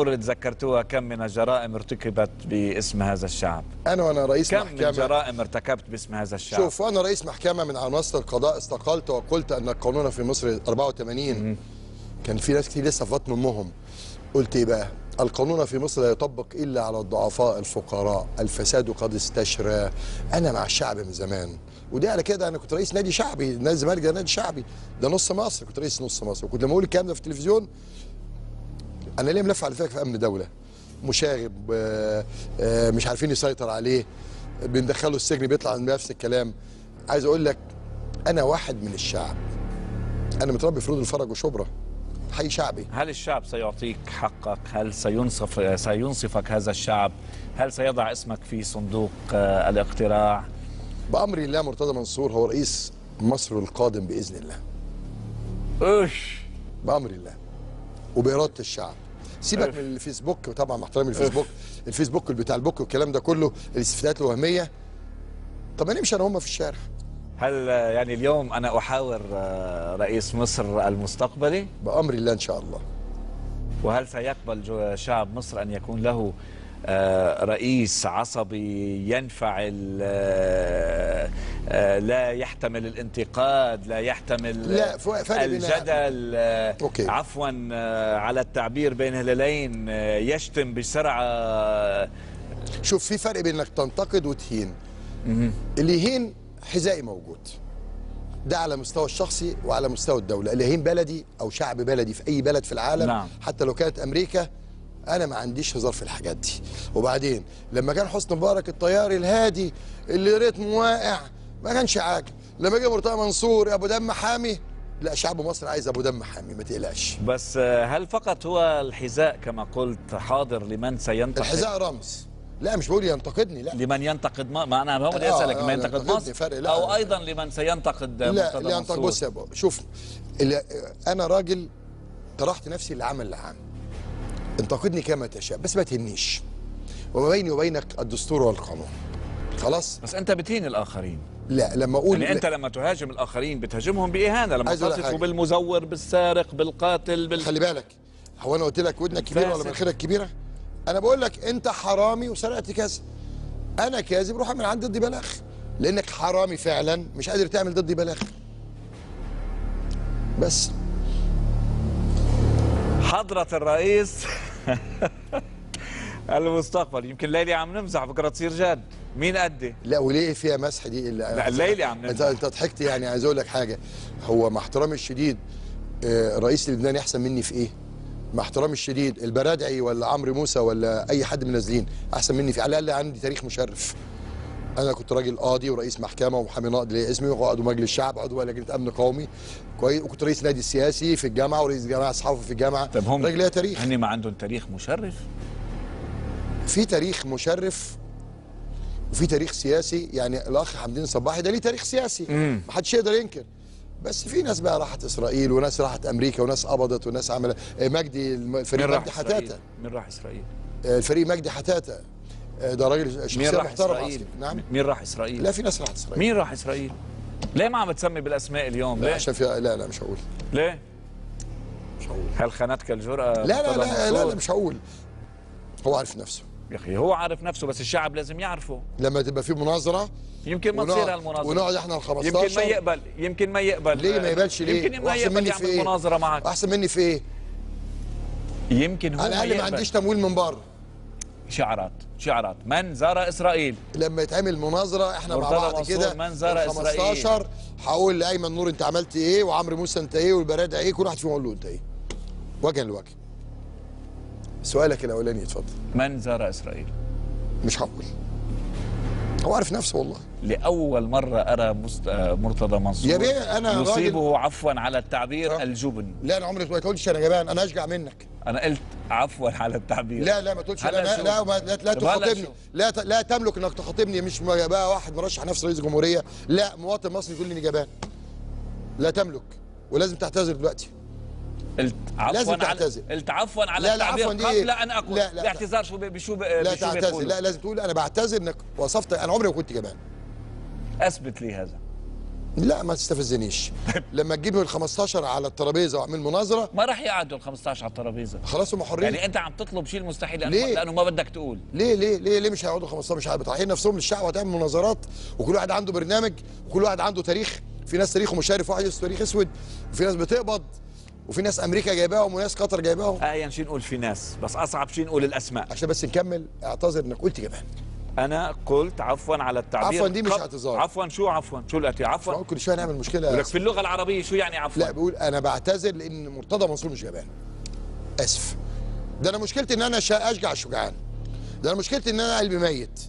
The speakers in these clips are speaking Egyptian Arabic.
اللي تذكرتوها كم من الجرائم ارتكبت باسم هذا الشعب؟ انا وانا رئيس كم محكمة، من جرائم ارتكبت باسم هذا الشعب؟ شوف، وانا رئيس محكمة من على منصة القضاء استقلت وقلت ان القانون في مصر 84 كان في ناس كتير لسه في بطن امهم. قلت ايه بقى؟ القانون في مصر لا يطبق الا على الضعفاء الفقراء، الفساد قد استشرى. انا مع الشعب من زمان، وده على كده انا كنت رئيس نادي شعبي، نادي الزمالك ده نادي شعبي، ده نص مصر، كنت رئيس نص مصر، وكنت لما اقول الكلام ده في التلفزيون انا ليه ملف على فكرة في امن دولة، مشاغب، مش عارفين يسيطر عليه، بندخله السجن بيطلع نفس الكلام. عايز اقول لك انا واحد من الشعب، انا متربي في رود الفرج وشبرا، حي شعبي. هل الشعب سيعطيك حقك؟ هل سينصفك هذا الشعب؟ هل سيضع اسمك في صندوق الاقتراع؟ بأمر الله مرتضى منصور هو رئيس مصر القادم بإذن الله. ايش؟ بأمر الله وبإرادة الشعب. سيبك من الفيسبوك، وطبعا مع احترامي الفيسبوك، الفيسبوك بتاع البوك والكلام ده كله، الاستفتاءات الوهمية. طب ما نمشي انا وهم في الشارع. هل يعني اليوم أنا أحاور رئيس مصر المستقبلي؟ بأمر الله إن شاء الله. وهل سيقبل شعب مصر أن يكون له رئيس عصبي ينفعل، لا يحتمل الانتقاد، لا يحتمل لا الجدل، okay. عفوا على التعبير بين هلالين، يشتم بسرعة؟ شوف، في فرق بين انك تنتقد وتهين. اللي يهين حذائي موجود، ده على مستوى الشخصي وعلى مستوى الدولة. اللي يهين بلدي أو شعب بلدي في أي بلد في العالم، نعم. حتى لو كانت أمريكا، أنا ما عنديش هزار في الحاجات دي. وبعدين لما كان حسني مبارك الطياري الهادي اللي رتمه واقع ما كانش عاجب، لما جه مرتضى منصور أبو دم حامي، لا، شعب مصر عايز أبو دم حامي، ما تقلقش. بس هل فقط هو الحذاء كما قلت حاضر لمن سينتقد؟ الحذاء رمز. لا، مش بقول ينتقدني، لا، لمن ينتقد ما انا هو بدي اسالك لمن ينتقد مصر، او ايضا لمن سينتقد مرتضى منصور. بص يا بابا، شوف، انا راجل طرحت نفسي للعمل العام، انتقدني كما تشاء بس ما تهنيش، وما بيني وبينك الدستور والقانون، خلاص. بس انت بتهين الاخرين. لا، لما اقول يعني انت لما تهاجم الاخرين بتهاجمهم باهانه، لما تصفه بالمزور، بالسارق، بالقاتل، خلي بالك، هو انا قلت لك ودنك كبيرة ولا مناخيرك كبيرة؟ انا بقول لك انت حرامي وسرقت كذا، انا كاذب، روح اعمل عندي ضدي بلاغ، لانك حرامي فعلا مش قادر تعمل ضدي بلاغ. بس حضرة الرئيس المستقبل، يمكن ليلي عم نمزح، بكره تصير جد، مين قدي؟ لا، وليه فيها مسح دي؟ لا، الليلي عم نمزح. انت ضحكت يعني. عايز اقول لك حاجة، هو مع احترامي الشديد رئيس لبنان احسن مني في ايه؟ مع احترامي الشديد البرادعي ولا عمرو موسى ولا اي حد من النازلين احسن مني في، على الاقل عندي تاريخ مشرف. انا كنت راجل قاضي ورئيس محكمة ومحامي نقض ليا اسمي، وعضو مجلس شعب، عضو لجنة امن قومي، كويس، وكنت رئيس نادي السياسي في الجامعة ورئيس جامعه صحافة في الجامعة. طب هم راجل ليا تاريخ. هن ما عندهم تاريخ مشرف؟ في تاريخ مشرف وفي تاريخ سياسي، يعني الاخ حمدين صباحي ده ليه تاريخ سياسي، محدش يقدر ينكر. بس في ناس بقى راحت اسرائيل، وناس راحت امريكا، وناس قبضت، وناس عملت. مجدي الفريق مجدي حتاته. مين راح اسرائيل؟ الفريق مجدي حتاته ده راجل شخصية محترمه. نعم. مين راح اسرائيل؟ لا، في ناس راحت اسرائيل. مين راح اسرائيل؟ ليه ما عم تسمي بالاسماء اليوم؟ لا، ليه؟ عشان في لا لا مش هقول. ليه؟ مش هقول. هل خانتك الجرأة؟ لا لا لا لا, لا مش هقول. هو عارف نفسه يا اخي، هو عارف نفسه، بس الشعب لازم يعرفه. لما تبقى في مناظرة يمكن ما تصير هالمناظره ونقعد احنا ال 15، يمكن ما يقبل، يمكن ما يقبل. ليه ما يقبلش؟ ليه؟ يمكن ما يقبل يعمل مناظرة معك. احسن مني في ايه؟ يمكن هو على الاقل ما عنديش تمويل من بره. شعارات، شعارات. من زار اسرائيل؟ لما يتعمل مناظرة احنا مع بعض كده، من زار اسرائيل 15، هقول لايمن نور انت عملت ايه، وعمرو موسى انت ايه، والبرادعي ايه، كل واحد فيهم اقول له انت ايه، وجها لوجه. سؤالك الاولاني اتفضل. من زار اسرائيل؟ مش هقول. هو عارف نفسه والله. لاول مرة ارى مرتضى منصور يا بيه انا يصيبه، عفوا على التعبير، الجبن. لا، انا عمري ما تقولش انا جبان، انا اشجع منك. انا قلت عفوا على التعبير. لا لا، ما تقولش. لا لا لا, لا تخاطبني، لا لا تملك انك تخاطبني. مش بقى واحد مرشح نفسه رئيس جمهورية، لا، مواطن مصري يقول لي اني جبان. لا تملك، ولازم تعتذر دلوقتي. قلت عفوا، لازم تعتذر. قلت عفوا على التعبير قبل ان اقول. لا لا، الاعتذار شو بشو لا تعتذر، لا لازم تقول انا بعتذر انك وصفت. انا عمري ما كنت جبان. اثبت لي هذا. لا ما تستفزنيش. لما تجيب ال 15 على الترابيزة واعمل مناظرة، ما راح يقعدوا ال 15 على الترابيزة. خلاص هم حرين. يعني انت عم تطلب شيء المستحيل لانه ما بدك تقول. ليه ليه ليه ليه مش هيقعدوا 15؟ مش طالعين نفسهم للشعب وهتعمل مناظرات، وكل واحد عنده برنامج وكل واحد عنده تاريخ. في ناس تاريخه مشرف وواحد تاريخ اسود، وفي ناس بتقبض، وفي ناس امريكا جايباهم وناس قطر جايباهم. ايا شيء نقول في ناس، بس اصعب شيء نقول الاسماء. عشان بس نكمل، اعتذر انك قلت جبان. انا قلت عفوا على التعبير. عفوا دي مش اعتذار. عفوا شو عفوا؟ شو الاتي عفوا؟ كل شوية نعمل مشكلة. لك في اللغة العربية شو يعني عفوا؟ لا بقول انا بعتذر لان مرتضى منصور مش جبان. اسف. ده انا مشكلتي ان انا اشجع الشجعان. ده انا مشكلتي ان انا قلبي ميت.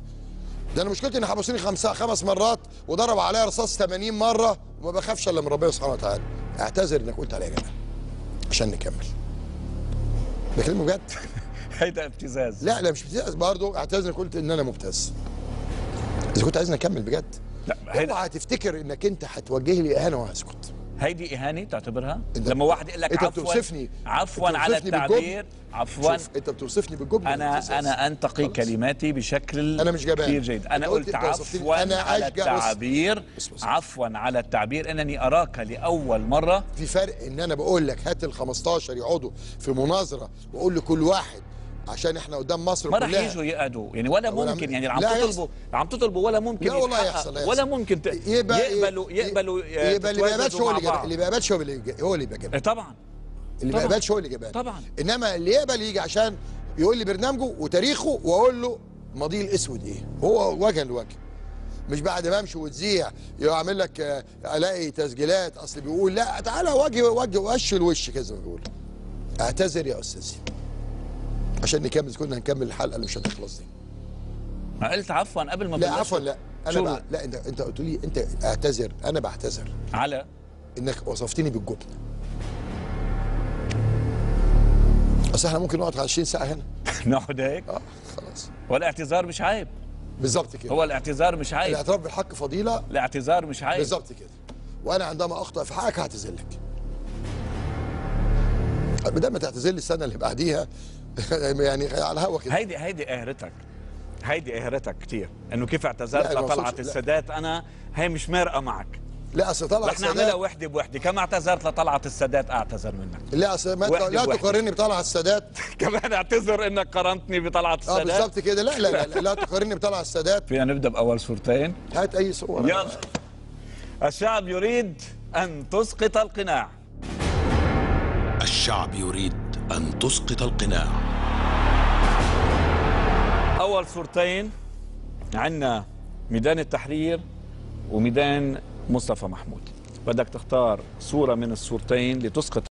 ده انا مشكلتي ان حبسوني خمس مرات وضرب عليا رصاص 80 مرة وما بخافش الا من ربنا سبحانه وتعالى. اعتذر انك قلت عليا جبان. عشان نكمل. بكلمه بجد. هيدا ابتزاز. لا لا مش ابتزاز برضه، اعتذر قلت ان انا مبتز. اذا كنت عايزني اكمل بجد. لا اوعى تفتكر انك انت هتوجه لي اهانه وهسكت. هيدي اهانه تعتبرها؟ لما واحد يقول لك انت عفوا، بتوصفني عفوا على التعبير، عفوا. انت بتوصفني بالجبن. انا انتقي كلماتي بشكل انا مش جبان كثير جيد. انا قلت عفوا على التعبير، عفوا على التعبير انني اراك لاول مرة. في فرق ان انا بقول لك هات ال 15 يقعدوا في مناظرة واقول لكل واحد عشان احنا قدام مصر ما كلها. راح يجوا يقعدوا يعني، ولا ممكن يعني عم تطلبوا ولا ممكن. لا والله يحصل، ولا ممكن يقبلوا يبقى اللي ما يقبلش هو اللي ما يقبلش هو اللي يبقى جبان. طبعا اللي ما يقبلش هو اللي جبان طبعا. انما اللي يقبل يجي عشان يقول لي برنامجه وتاريخه واقول له ماضيه الاسود ايه، هو وجها لوجه. مش بعد ما امشي وتذيع يعمل لك الاقي تسجيلات اصل بيقول لا تعالى وجه وجه وش الوش كده زي ما بيقولوا. اعتذر يا استاذي عشان نكمل، كنا هنكمل الحلقة اللي مش هتخلص دي. ما قلت عفوا قبل ما لا عفوا لا انا لا انت قلت لي انت اعتذر، انا بعتذر على انك وصفتني بالجبن. اصل احنا ممكن نقعد 20 ساعة هنا. نقعد هيك؟ خلاص. والاعتذار مش عيب. بالظبط كده. هو الاعتذار مش عيب. الاعتراف بالحق فضيلة. الاعتذار مش عيب. بالظبط كده. وانا عندما اخطا في حقك هعتذر لك. بدل ما تعتذر لي السنة اللي بعديها يعني على الهوا كده. هيدي قهرتك. هيدي قهرتك كثير، انه كيف اعتذرت لطلعت السادات، انا هي مش مارقه معك. لا اصل طلعت السادات رح نعملها وحده بوحده، كما اعتذرت لطلعت السادات اعتذر منك. لا اصل لا تقارني بطلعت السادات. كمان اعتذر انك قارنتني بطلعت السادات. بالظبط كده. لا لا لا, لا تقارني بطلعت السادات. فينا نبدا باول صورتين؟ هات اي صوره. يلا. الشعب يريد ان تسقط القناع. الشعب يريد أن تسقط القناع. أول صورتين عندنا ميدان التحرير وميدان مصطفى محمود. بدك تختار صورة من الصورتين لتسقط